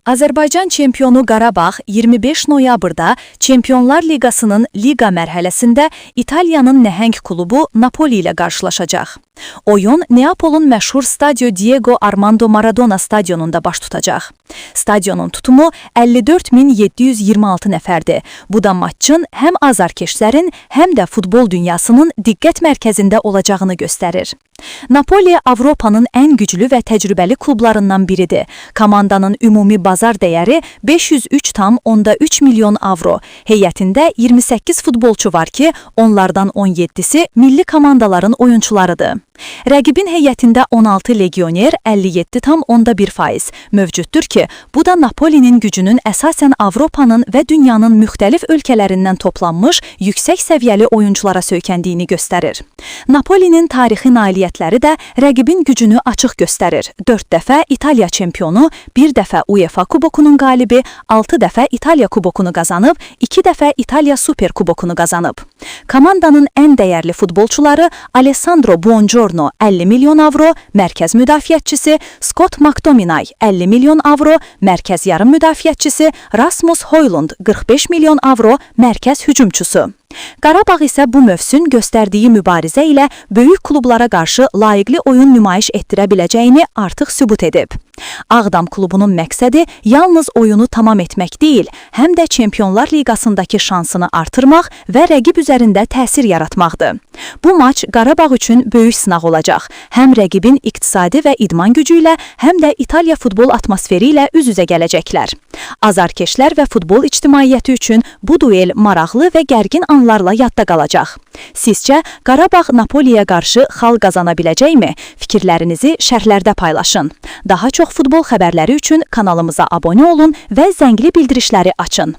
Azərbaycan çempionu Qarabağ 25 noyabrda Çempionlar Liqasının liqa mərhələsində İtaliyanın nəhəng klubu Napoli ilə qarşılaşacaq. Oyun Neapolun məşhur Stadio Diego Armando Maradona stadionunda baş tutacaq. Stadionun tutumu 54.726 nəfərdir. Bu da maçın həm azarkeşlərin, həm də futbol dünyasının diqqət mərkəzində olacağını göstərir. Napoli Avropanın ən güclü və təcrübəli klublarından biridir. Komandanın ümumi bazar dəyəri 503,3 milyon avro. Heyətində 28 futbolçu var ki, onlardan 17-si milli komandaların oyunçularıdır. Rəqibin heyətində 16 legioner, 57,1% mövcuddur ki, bu da Napolinin gücünün əsasən Avropanın və dünyanın müxtəlif ölkələrindən toplanmış yüksək səviyyəli oyunçulara söykəndiyini göstərir. Napolinin tarixi nailiyyətləri də rəqibin gücünü açıq göstərir. 4 dəfə İtaliya çempionu, 1 dəfə UEFA Kubokunun qalibi, 6 dəfə İtaliya Kubokunu qazanıb, 2 dəfə İtaliya Super Kubokunu qazanıb. Komandanın ən dəyərli futbolçuları Alessandro Buongiorno 50 milyon avro, mərkəz müdafiəçisi, Scott McTominay 50 milyon avro, mərkəz yarım müdafiəçisi, Rasmus Højlund 45 milyon avro, mərkəz hücumçusu. Qarabağ isə bu mövsüm göstərdiyi mübarizə ilə böyük klublara qarşı layiqli oyun nümayiş etdirə biləcəyini artıq sübut edib. Ağdam klubunun məqsədi yalnız oyunu tamam etmək deyil, həm də Çempionlar Liqasındakı şansını artırmaq və rəqib üzərində təsir yaratmaqdır. Bu maç Qarabağ üçün böyük sınaq olacaq. Həm rəqibin iqtisadi və idman gücü ilə, həm də İtaliya futbol atmosferi ilə üz-üzə gələcəklər. Azarkeşlər və futbol ictimaiyyəti üçün bu duel maraqlı və gərgin anlarla yadda qalacaq. Sizcə Qarabağ Napoliyə qarşı xal qazana biləcəkmi? Fikirlərinizi şərhlərdə paylaşın. Daha çox futbol xəbərləri üçün kanalımıza abunə olun və zəngli bildirişləri açın.